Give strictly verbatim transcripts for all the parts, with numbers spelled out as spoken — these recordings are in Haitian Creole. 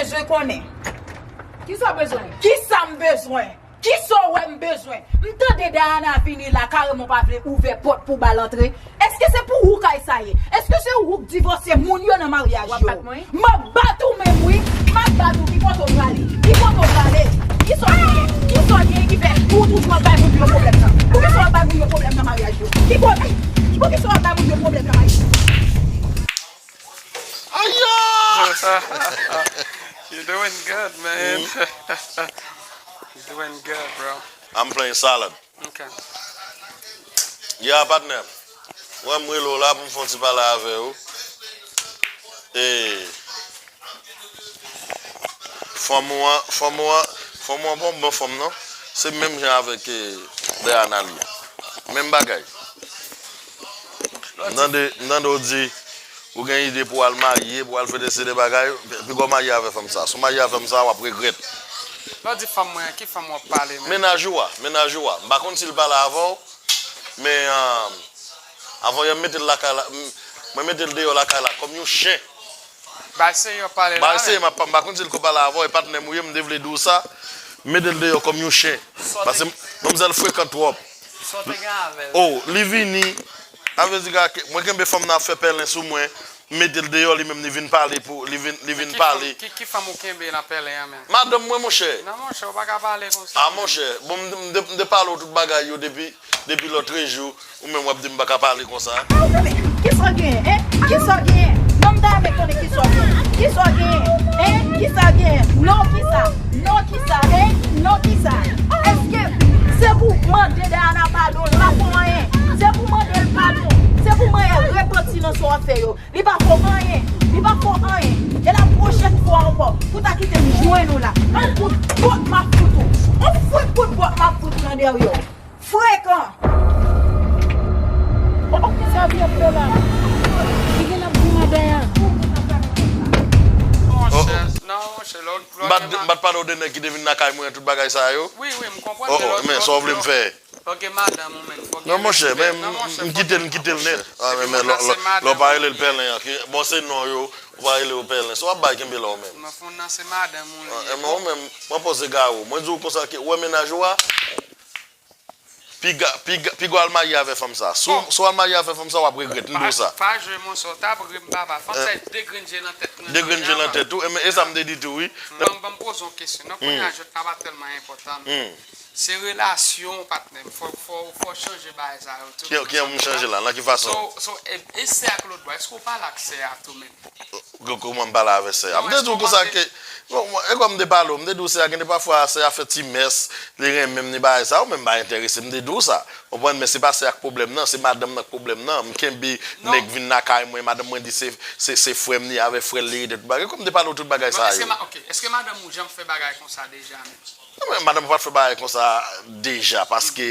bezwen konnen. Kisa w bezwen? Kisa m bezwen? Kisa w wè m bezwen? M tande Dayana vini la, kareman w pa vle ouvè pòt pou ba l antre. Èske se pou ou kay sa ye? Èske se ou k divòse moun yo nan maryaj yo? W ap bat mwen? M ap bat ou menm wi. M ap bat ou. Ki kote w prale? Ki kote w prale? Kisa w genyen? Kisa w genyen ki fè ou toujou ap bay moun yo pwoblèm nan? Poukisa w ap bay moun yo pwoblèm nan maryaj yo? Ki kote? Poukisa w ap bay moun yo pwoblèm nan maryaj yo? Aya! You're doing good, man. You're doing good, bro. I'm playing salad. Okay. Yeah, partner. Mwen m rele w la pou m fè yon ti pale avè w. E fanm ou an, fanm ou an, fanm ou an pa yon bon fanm non. Se menm jan avèk eh, Dayana li ye. Menm bagay. M tande, m tande w di ou gen ide pou w al marye, pou w al fè de se de bagay, piga w marye avè fanm sa. Si w marye avè fanm sa, w ap regrèt. Lè w di fanm mwen, ki fanm w ap pale menm? Mennaj ou a, mennaj ou a. M pa konn si l pale avè w, men avan yè m mete l lakay la, mwen mete l deyò lakay la kòm yon chen. Bay serye w ap pale la. Bay serye, m pa konn si l ko pale avè w, e patnè m ou ye, m te vle di w sa. M mete l deyò kòm yon chen. Paske manmzèl frekan twòp. Sa w te gen avè l? Oh, li vini. Sa vle di, mwen kenbe fanm nan ap fè pèlen sou mwen, m mete l deyò, li menm li vin pale pou, li vin, li vin pale. Ki, ki fanm ou kenbe nan pèlen an menm? Madanm mwen, monchè. Non, monchè, ou pa ka pale konsa. Ah, monchè, bon, m, m te, m te pale w tout bagay yo depi, depi lòtrejou. Ou menm w ap di m pa ka pale konsa. Ah, ou konnen, kisa w genyen, en? Kisa w genyen? Non, m ta renmen konnen kisa w genyen. Kisa w genyen, en? Kisa w genyen? Non, kisa? Non, kisa? En? Non, kisa? Èske se pou mande Dayana padon, l pa fè w anyen. Se pou mande l padon. Se pou mande l repanti nan sa w ap fè yo. Li pa fè w anyen. Li pa fè w anyen. E la pwochèn fwa ankò, pou ta kite m jwenn ou la. Yon kout bòt m ap fout ou. Yon fwèt kout bòt m ap fout ou nan dèyè w. Frekan! Sa vye fè la? Li gen nan bou madanm an. Monchè, non, monchè, lè w, lè w gen ma- M pa t pale w de nèg ki te vin lakay mwen, tout bagay sa yo. Wi, wi, m konprann, men lè w, men sa w vle m fè. Fò gen madanm ou menm, fò gen respè. Non, monchè, men m kite l, m kite l nèt. Ah, men, men lè w pa rele l pèlen an, bon, se non yo, ou pa rele yo pèlen. Si w ap bay, kenbe la w menm. Nan fon nan, se madanm ou li ye. Men ou menm, mwen poze gawo. Mwen di w konsa ke, ou wè mennaj ou a, Piga, piga, piga w al marye avè fanm sa. Si w, si w al marye avè fanm sa, w ap regrèt, m di w sa. Pa, pa jwe monchè, w ta ap ri m papa. Fanm sa e de grenn je nan tèt mwen. De grenn je nan tèt ou, e sa m te di tou wi. Ban m, ban m poze w kesyon. Non, kounye a, jwèt la pa tèlman enpòtan non. Se relasyon w, patnè m. Fò, fò, fò w chanje bagay sa yo tou. Ki, ki an pou m chanje la? Nan ki fason? So, so, e, e sè a k lòt bò, èske w pale ak sè a tou menm? Kòman m pale avè sè a? M te di w konsa ke, bon, e kòm m te pale w, m te di w sè a gen de pafwa sè a fè ti mès, li renmen m, ni bagay sa, ou menm m pa enterese, m te di w sa. Konprann, men se pa sè a k pwoblèm nan, se madanm nan k pwoblèm nan. M kenbe nèg vin lakay mwen, madanm mwen di se, se, se frè m li, avè frè l li rete, tout bagay. Kòm m te pale w tout bagay sa yo. Èske ma, ok, èske madanm ou janm fè bagay konsa deja menm? Non, men madanm ou pa t fè bagay konsa deja, paske,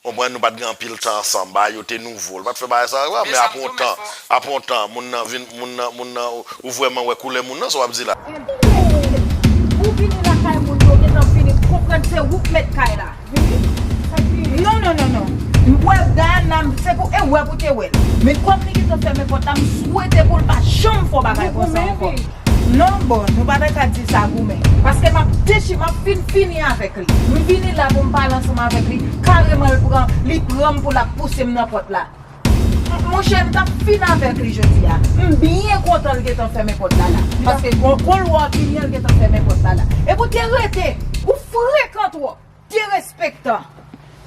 konprann, nou pa t gen anpil tan ansanm, bagay yo te nouvo. Li pa t fè bagay sa, men apre yon tan, apre yon tan, moun nan vin, moun nan, moun nan, ou vrèman wè koulè moun nan, sa w ap di la. Ou vini lakay moun yo, gentan vini konprann se ou k mèt kay la. Non, non, non, non. M wè Dayana, se pou, e wè pou te wè l. Men kòm li gentan fèmen pòt la, m swete pou l pa janm fè yon bagay konsa ankò. Non, bon, nou pa ta ka di sa goumen. Paske m ap dechi, m ap fin fini avèk li. M vini la pou m pale ansanm avèk li. Kareman l pran, li pran m pou l ap pouse m nan pòt la. M, monchè, m t ap fin avèk li jodi a. M byen kontan l gentan fèmen pòt la la. Paske gon, gon lwa w ap vini an, l gentan fèmen pòt la la. Epi w te rete, ou frekan twòp. Derespektan.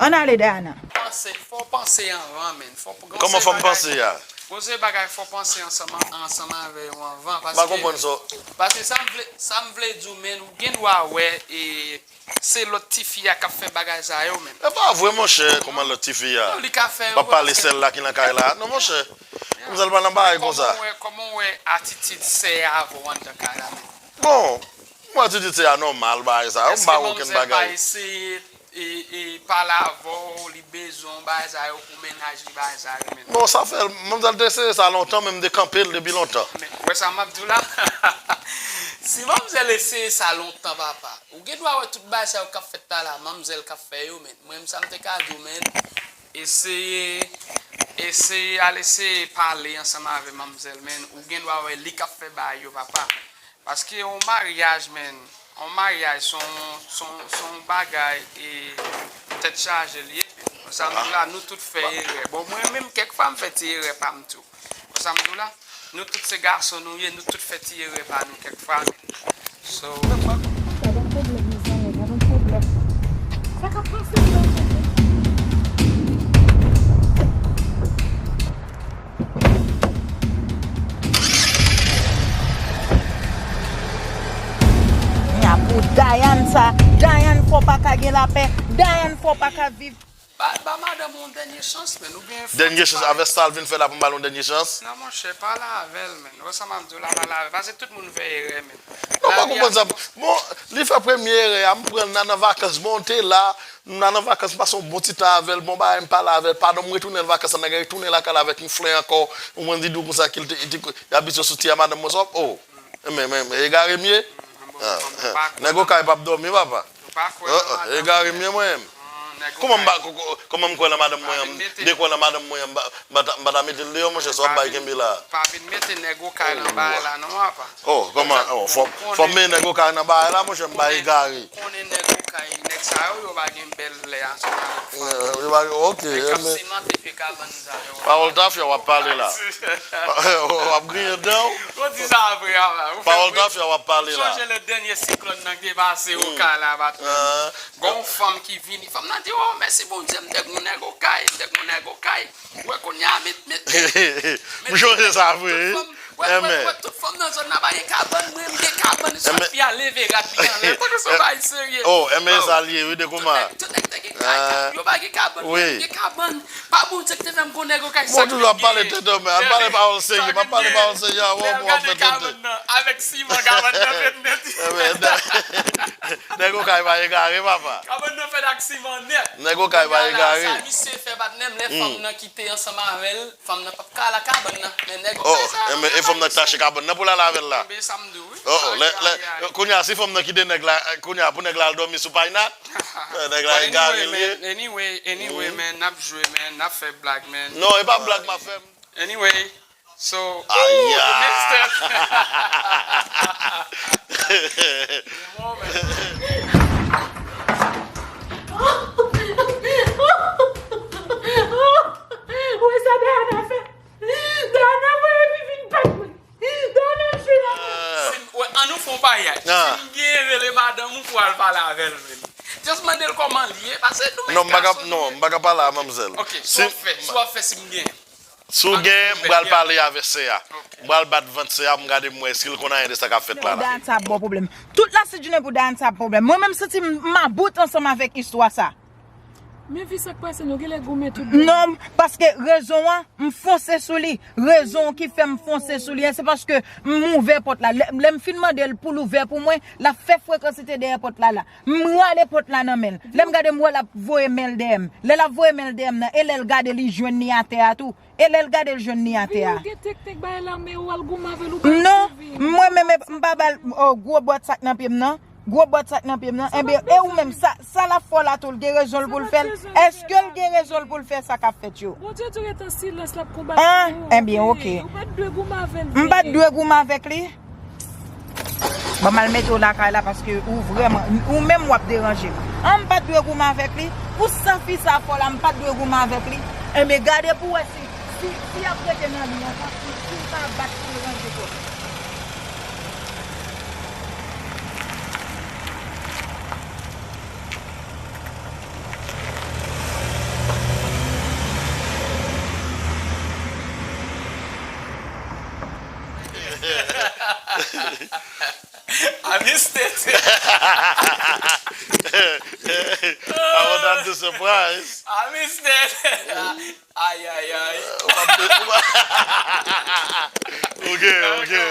Ann ale, Dayana. Panse, fò w panse anvan, menn. Fò, gon seri bagay, gon seri bagay fò w panse ansanm, ansanm avè yo anvan. Paske, paske sa m vle, sa m vle di w, menn, ou gen dwa wè, e, se lòt tifi a k ap fè bagay sa yo, menn. E pa vre, monchè, kòman lòt tifi a? Non, li ka fè yo. M ap pale sèl la ki nan kay la. Non, monchè. Manmzèl pa nan bagay konsa. Kòman w wè, kòman w wè atitid sè a avè w anndan kay la, menn? Bon, Mwen di li se anòmal bagay sa yo, m pa wè okenn bagay. Èske manmzèl pa eseye e, e, pale avè w, li bezwen w, bagay sa yo, pou mennaj li, bagay sa yo menm? Bon, sa fè, manmzèl te eseye sa lontan, men m te kanpe l depi lontan. Men, ou wè sa m ap di w la? Si manmzèl eseye sa lontan, papa, ou gen dwa wè tout bagay sa yo k ap fèt la la, manmzèl k ap fè yo, men mwen menm sa m te ka di w, men eseye, eseye, al eseye pale ansanm avè manmzèl, men ou gen dwa wè li k ap fè bagay yo, papa. Paske yon maryaj, menn, yon maryaj se yon, se yon, se yon bagay e tèt chaje l ye. Sa m di la, nou tout fè erè. Bon, mwen menm, kèk fwa, m fè ti erè pa m tou. Sa m di w la, nou tout se gason nou ye, nou tout fè ti erè pa nou kèk fwa, menn. So, Gad yon pwoblèm, mezanmi, gad yon pwoblèm. Sa k ap pase la? Nya pou Dayan sa, Dayan fò pa ka gen lapè, Dayan fò pa ka viv. Ba, ba madanm ou yon dènye chans, menn, oubyen fè Dènye chans avè sa l vin fè la pou m ba l yon dènye chans. Non, monchè, pale avè l, menn. Wè sa m ap di w la, pale avè l. Paske tout moun fè erè, menn. Non, pa konprann sa. Bon, li fè premye erè a, m pran l nan, nan vakans, bon, te la, m nan, nan vakans, m pase yon bon ti tan avè l, bon bagay, m pale avè l, padon, m retounen vakans la, nèg la retounen lakay la avèk yon flen ankò, ou konprann, li di w konsa ke l te, li te, li abitye soti a madanm mwen, sa w ap, oh, men, men, men, egare m ye? Ah, nèg okay p ap dòmi, papa. Ou pa kwè nan madanm Egare m ye mwen menm. Nèg Kòman m okay. pa, kò- kò- kòman m kwè nan madanm mwen an, m dekwè nan madanm mwen an, m pa- m pa ta- m pa ta mete l deyò, monchè, sa w ap bay kenbe la. Pa vin mete nèg okay nan bagay la non, apa. Oh, kòman, oh, fò fò m mete nèg okay nan bagay la, monchè, m pa egare. Konnen nèg okay, nèg sa yo, yo pa gen bèl lè ansanm avèk fanm. Eh, yo pa- Ok, Nèg k ap men simante pye kabann sa yo. Pawòl tafya w ap pale la. W ap griyen dan w. Ou di sa vre, apa. Ou fè Pawòl bri. tafya w ap pale la. Sonje lè dènye siklòn nan ki te pase okay la, patnè. Ah, Gon fanm ki vini. Fanm nan di, oh, mèsi Bondye, m te gon nèg okay, m te gon nèg okay. Wè kounye a, met, met, M sonje sa vre, wi. Tout fanm, wè, wè, Enben. Wè, tout fanm nan zòn nan pa gen kabann, mwen, m gen kabann, sòt Enben. Fi a leve, rad li anlè. Tankou se yon bagay serye. Oh, enben, e sa l ye, wi, de kouman. Tout nèg, tout nèg te gen kay, yo pa gen kabann, Wi. Mwen, m gen kabann. Pa Bondye ki te fè m gon nèg okay. Bon, toujou ap pale tenten, men al pale pawòl serye, pa pale pawòl serye a, wè, Lè bon, w w ap gade fè tenten. Kabann nan, avèk siman, kabann nan fèt nèt. Enben, nèg okay pa egare, papa. Kabann nan fèt ak siman nèt. Nèg okay pa Kounye a la, egare. Sa misye fè, patnè m, lè fanm nan kite ansanm avè l, fanm nan p ap ka al a kabann nan. Men nèg Oh, okay sa. Enben, e fanm nan ki t achte kabann nan pou l al avè l la. Enben, sa m di w, wi. Oh, oh, lè, Ay, lè, ay, ay. Kounye a, si fanm nan kite nèg la, kounye a, pou nèg la al dòmi sou pay nat, nèg la egare Anyway, l ye. Man, anyway, anyway, man, n ap jwe, man, n ap fè blag, man. Non, e pa blag m ap fè. Anyway, so, Aya. ooh, mister. Ou wè sa Dayana fè? Dayana voye Vivine bat mwen. Dayana jwe nan mwen. Si m- wè, an nou fè yon paryaj. Si m gen rele madanm ou pou al pale avè l, menm. Just mande l kòman l ye, paske nou menm Non, m pa ka, gason, non, m pa ka pale a manmzèl. Ok, sa w ap fè, sa w ap fè si m gen. Si w gen, m pral pale avè sè a. M pral bat vant sè a pou m gade pou m wè èske l konn anyen de sa k ap fèt la la. Dayana sa ap ba w pwoblèm. Tout lasit jounen pou Dayana sa ap pwoblèm. Mwen menm m santi m mabout ansanm avèk istwa sa. Men vi sa k pase, nou genlè goumen tout de. Non, paske rezon an, m fonse sou li. Rezon ki fè m fonse sou li an, se paske m ouvè pòt la. Lè, lè m fin mande l pou l ouvè pou mwen, l ap fè frekansite dèyè pòt la la. M rale pòt la nan men l. Lè m gade m wè l ap voye men l dèyè m. Lè l ap voye men l dèyè m nan, e lè l gade li jwenn li atè a tou. E lè l gade l jwenn li atè a. Ou gen teknik bay lame ou al goumen avè l ou pa Non, suivi. Mwen menm e- m pa ba l oh, gwo bòt sa k nan pye m nan. Gwo bòt sa k nan pye m nan. Enben, e ou menm, sa, sa l ap fè w la tou, l gen rezon l pou l fè l? Èske l gen rezon l pou l fè sa k ap fèt yo? Bondye di w ret an silans, l ap konbat Ah, pou ou. Enben, ok. Ou pa t dwe goumen avè l. M pa t dwe goumen avèk li? Ban m al mete w lakay la paske ou vrèman, ou menm w ap deranje m. An, m pa t dwe goumen avèk li? Pou sa fi sa fè w la, m pa t dwe goumen avèk li? Enben, gade pou w wè si, si, si y ap rete nan li ankò, si, si l pa ap bat pou l ranje kò l. A mistake. I was not the surprise. A mistake. Ay, ay, ay. Ou pa ou pa- Ou gen, ou gen.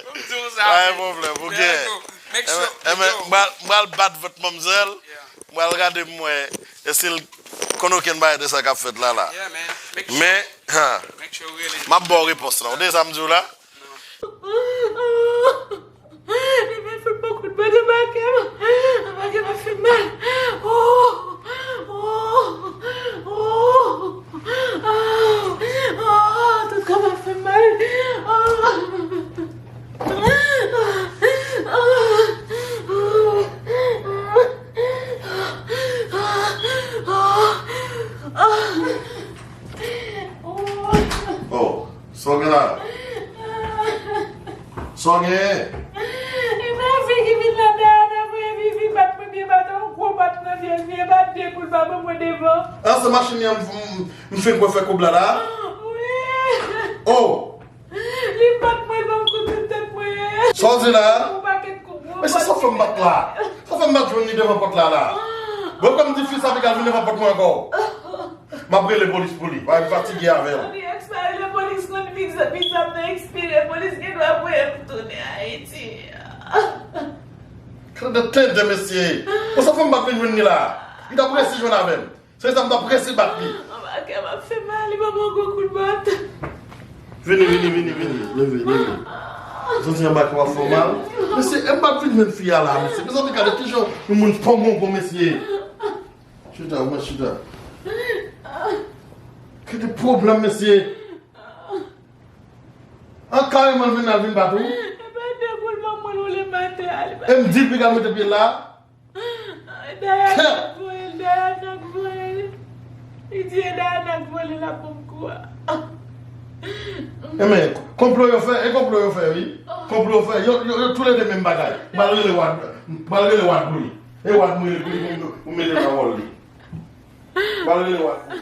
M di w sa. Pa gen pwoblèm, ou gen. Make sure. Enben, m pral- m pral bat vant manmzèl. M pral gade m wè èske l konn okenn bagay de sa k ap fèt la la. Yeah, man. Make sure. Men, ha, Make sure really. M ap ba w repons lan. Ou tande sa m di w la? Li vin fout mwen kout bwa nan bake m. Bake m ap fè m mal. Oh, oh, oh, oh, oh, tout kò m ap fè m mal. Oh. Sa w gen la? Sa w gen? E pa fi ki vin la, Dayana voye Vivi bat mwen, vye bat yon gwo bat nan vyèj, vye bat de koul pa ban mwen devan. Ah, se machin li an m, m, m fin kwè fè koub la la? Wi. Oh! Li bat mwen, ban m kout sou tèt mwen. Sa w di la? Yon pakèt kout. Mesye, sa w fè m bat la? Sa w fè m bat jwenn li devan pòt la la? Bon, kòm di fi sa, pi ka vin devan pòt mwen ankò. M ap rele polis pou li. Pa fatige avè l. Tony X pa rele polis, konn visa, visa m nan ekspire, polis gen dwa voye m tounen Ayiti. Tande, tande, mesye. Bon, sa fè m pa vin jwenn li la. Li t ap resi jwenn avè m. Se sa m t ap resi bat li. Anba kè m ap fè mal, li ban m yon gwo kout bat. Vini, vini, vini, vini. Leve, leve. Santi anba kè w ap fè w mal. Mesye, e m pa vin jwenn fi a la, mesye. Mezanmi, gade kijan yon moun fè w gongon, mesye. Chita, mwen chita. Ki te pwoblèm, mesye? An kareman l vin al vin bat ou? E pa de koulman mwen woule m atè a, li pa. E m di l pi ka mete pye l la? Dayana k voye l, Dayana k voye l. Li di e Dayana k voye l, l ap ban m kou a. Enben, konplo yo fè, e konplo yo fè, wi. Konplo yo fè, yo, yo, yo toulede menm bagay. M pral rele Wad, m pral rele Wad pou li. E Wad mwen pou li, pou, pou mete nan wòl li. Pral rele Wad.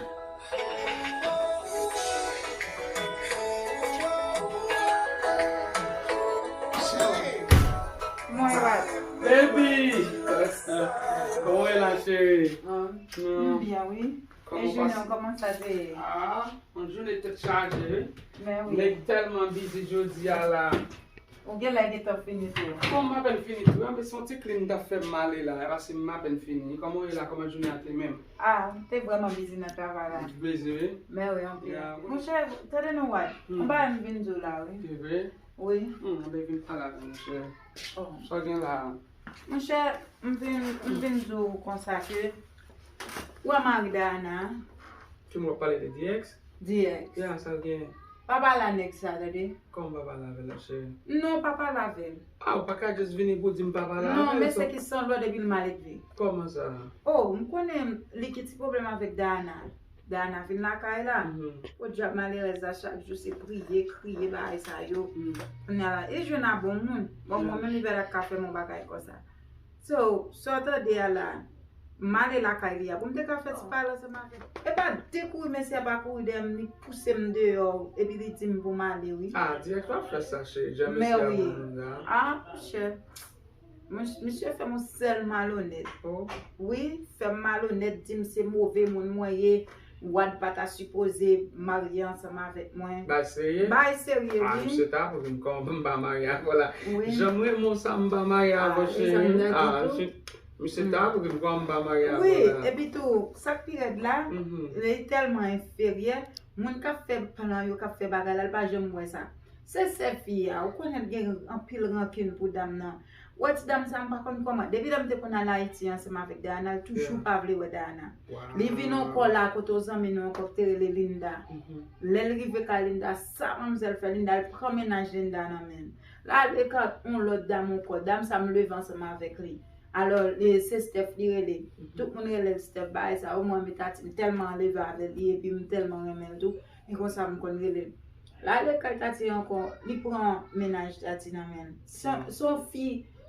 Mwen, Wad. Baby! Kòman w ye la, cheri? Ah, m byen, wi. E jounen w, kòman sa te ye? Ah, yon jounen tèt chaje, wi. Men wi. Nèg tèlman bizi jodi a la. Ou genlè gentan fini tou. Bon, m apèn fini tou. Anben, se yon ti klin m t ap fè m ale la. E paske m apèn fini. Kòman w ye la? Kòman jounen an te menm? Ah, m te vrèman bizi nan travay la. Bizi, wi? Men wi, anpil. Ya, wi. Monchè, tande non, Wad. Hmm. M pa wè m vin di w la, wi. Se vre? Wi. Hmm, anben vin pale avè m, monchè. Oh. Sa w gen la? Monchè, m vin, m vin di w konsa ke, ou wè mari Dayana a? Ki moun w ap pale de, D X? D X. Ya, sa l genyen? Pa pale a nèg sa, tande. Kòman pa pale avè l la, cheri? Non, pa pale avè l. Ah, ou pa ka just vini pou di m pa pale avè l. Non, mesye ki sanwont epi l mal elve. Kòman sa? Oh, m konnen li gen ti pwoblèm avèk Dayana. Dayana vin lakay la. Mhm. Podyab malerèz la, chak jou se priye, kriye, bagay sa yo. Mhm. Kounye a la, e jwenn a bon moun. Bon, mwen menm li pa ka fè m yon bagay konsa. So, sa w tande a la, m ale lakay li a. Pou m te ka fè ti pale ansanm avè l. E pa de kouri mesye a pa kouri dèyè m, li pouse m deyò, epi li di m pou m ale, wi. Ah, dirèk w ap fè sa, cheri. Jan mesye a bon moun la. Ah, monchè. Mons-, misye fè m yon sèl malonèt. Oh. Wi, fè m malonèt, di m se move moun mwen ye. Wad pa ta sipoze marye ansanm avèk mwen. Bay serye? Bay serye, wi. Ah, misye ta pou vin kòman m pa marye avè w la. Wi. Jan m renmen w sa, m pa marye avè w, cheri. Ah, mezanmi, nan ditou. Misye ta pou vin kòman m pa marye avè w la. Wi, epi tou, sa k pi rèd la, li tèlman enferyè, moun k ap fè plan yo, k ap fè bagay la, l pa janm wè sa. Se sè fi a, ou konnen l gen anpil rankin pou dam nan. Ou wè ti dam sa, m pa konn kòman. Depi lè m te konn al Ayiti ansanm avèk Dayana, l toujou pa vle wè Dayana. Li vin yon kò la kote yon zanmi nou ankò ki te rele Linda. Lè l rive kay Linda, sa manmzèl fè Linda, l pran mennaj Linda nan men l. L al ekri ak yon lòt dam ankò. Dam sa m leve ansanm avèk li. Alò, li, se Steph li rele. Tout moun rele l Steph, bagay sa, omwen, men Tati, m tèlman anleve avè li, epi m tèlman renmen l tou. E konsa m konn rele l. L ale kay Tati ankò, li pran mennaj Tati nan men l. Se, se yon fi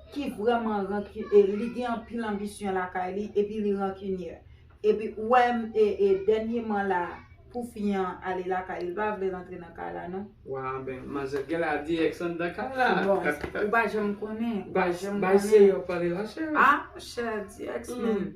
ki vrèman ranki-, e, li gen anpil anbisyon lakay li, epi li rankinyè. Epi, ou wè, e, e, dènyeman la, pou fi an ale lakay li, li pa vle rantre nan kay la, non. Wa, ben, manzè, gen la D X anndan kay la. Bon, ou pa janm konnen, ou pa janm konnen. Bay serye w pale la, cheri. Ah, monchè, D X menm.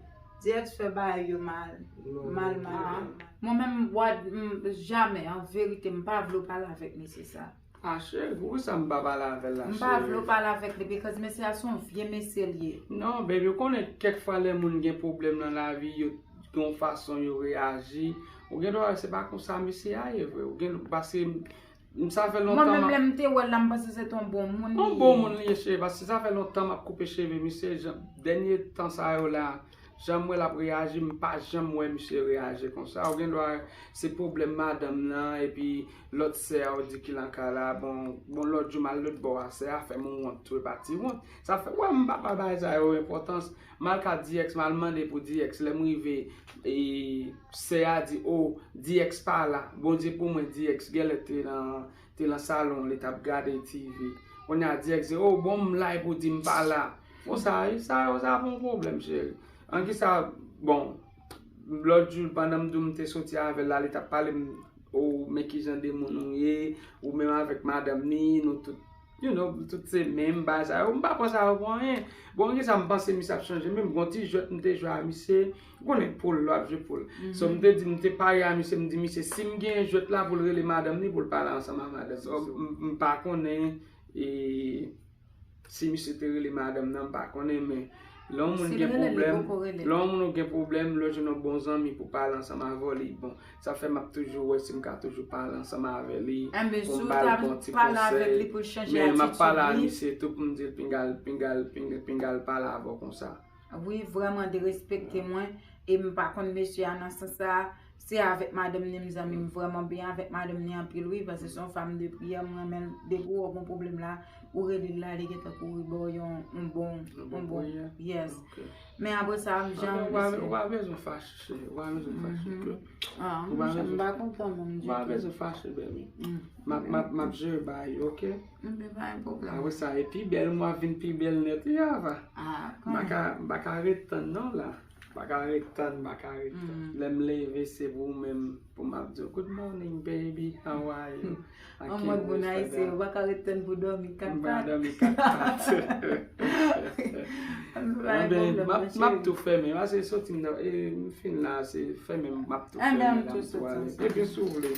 D X fè bagay yo mal. Mal, mal, mal, mal. Mwen menm, Wad, m, jamè, an verite, m pa vle w pale avèk mesye sa. Ah, cheri, poukisa m pa pale avè l la, cheri? M pa vle w pale avèk li, because mesye a se yon vye mesye l ye. Non, baby, ou konnen kèk fwa lè moun gen pwoblèm nan lavi, yo gen yon fason yo reyaji. Ou gen dwa wè se pa konsa mesye a ye vre. Ou gen, paske m, m, sa fè lontan. Mwen menm, lè m te wè l la, m panse se te yon bon moun li ye. Yon bon moun li ye, cheri, paske sa fè lontan m ap koupe cheve misye, jan, dènye tan sa yo la, Jan m wè l ap reyaji, m pa janm wè misye reyaji konsa. Ou gen dwa se pwoblèm madanm nan, epi lòt sè a ou di ki lan kay la, bon, bon lòt jou m al lòt bò a, sè a fè m yon wont tou, e pa ti wont. Sa fè, wè, m pa ba bagay sa yo enpòtans. M al ka D X, m al mande pou D X. Lè m rive, e, sè a di, o, D X pa la. Bondye pou mwen, D X genlè te nan, te nan salon, li t ap gade T V. Kounye a D X di, o, bon, m la epi w di m pa la. Bon, sa, sa, sa pa yon pwoblèm, cheri. An ki sa, bon, lòt jou, pandan m di w m te soti avè l la, li t ap pale m, o, men ki jan de moun ou ye, ou menm avèk madanm ni, nou tout, you know, tout se menm bagay sa yo. M pa pran sa yo pou anyen. Bon, an ki sa m panse misye ap chanje, menm gon ti jwèt m te jwe a misye, ou konnen poul, lè w ap jwe poul. So, m te di, m te pare a misye, m di, misye, si m genyen jwèt la pou l rele madanm ni, pou l pale ansanm ak madanm. So, m, m pa konnen, e, si misye te rele madanm nan, m pa konnen, men lè yon moun gen pwoblèm, lè yon moun ou gen pwoblèm, lè w jwenn yon bon zanmi pou pale ansanm avè w, li bon. Sa fè m ap toujou wè si m ka toujou pale ansanm avè li, pou m ba l bon ti konsèy. Men m ap pale a misye tou pou m di l pinga l, pinga l, pinga l, pinga l pale avè w konsa. Wi, vrèman derespekte mwen, e m pa konn mesye a nan sans sa. Se avèk madanm ni m zanmi m vrèman byen, avèk madanm ni anpil wi, paske se yon fanm de priyè, m renmen l. Depi w wè w gon pwoblèm la, ou rele l la, li gentan kouri ba w yon, yon bon, yon bon, yes. Men apre sa, m janm mesye. Ou pa bezwen fache, cheri, ou pa bezwen fache, ok? Ah, m pa kontan menm ditou. Ou pa bezwen fache, baby. M ap, m ap, m ap jere bagay yo, ok? Ebyen, pa gen pwoblèm. Apre sa, e pi bèl, m ap vin pi bèl nèt, wi, Ava. Ah, kanmenm. M pa ka, m pa ka ret tann non la. M pa ka ret tann, m pa ka ret tann. Lè m leve, se pou ou menm, pou m ap di w, good morning, baby, how are you? An mòd moun ayisyen, ou pa ka ret tann pou dòmi kat pat. M pa dòmi kat pat. Anben, m ap, m ap tou fèmen, paske soti m nan, e, m fin la, se fèmen, m ap tou fèmen la, m tou ale. Ebyen, si w vle.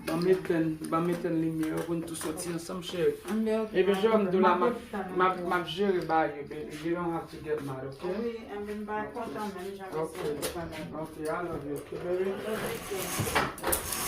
Ban m etèn, ban m etèn limyè yo pou n tou soti ansanm, cheri. Ebyen, jan m di w la, m ap, m ap, m ap jere bagay yo, baby. You don't have to get mad, ok? Wi, ebyen, m pa kontan menm jan mesye yo te pale. Ok, I love you, ok, baby? Love you too.